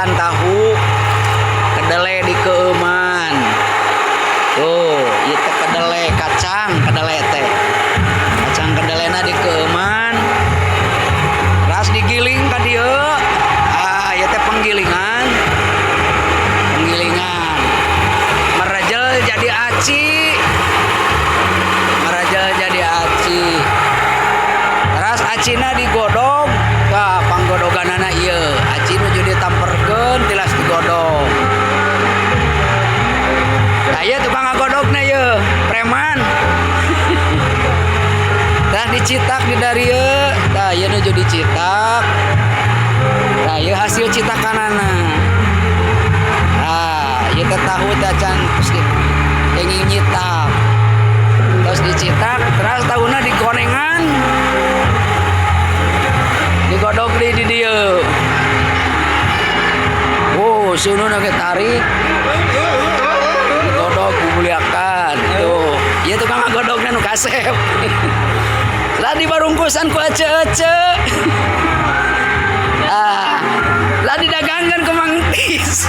Pembuatan tahu kedelai dikeueuman. Tuh, ieu teh kedelai, kacang kedelai teh. Kacang kedelena dikeueuman. Ras digiling ka dieu. Ah, ieu teh penggilingan. Penggilingan. Merejel jadi aci. Merejel jadi aci. Teras acina digodog. Tah, panggodoganana ieu. Aci nuju ditamperkeun tilas digodog. Nah, ieu tukang ngagodogna ieu, preman. Tah, dicitak di darieu. Tah, ieu nuju dicitak. Tah, ieu hasil citakanana. Tah, ieu teh tahu teh acan terus di kenging nyitak. Terus dicitak, terus tahuna dikonengan. Digodog di dieu. Oh, seuneu ge tarik. Digodog bubuliakan. Tuh, ieu tukang ngagodogna nu kasep. Lah, dibarungkusan ku ece-ece. Ah, lah didagangkeun ku Mang Tis.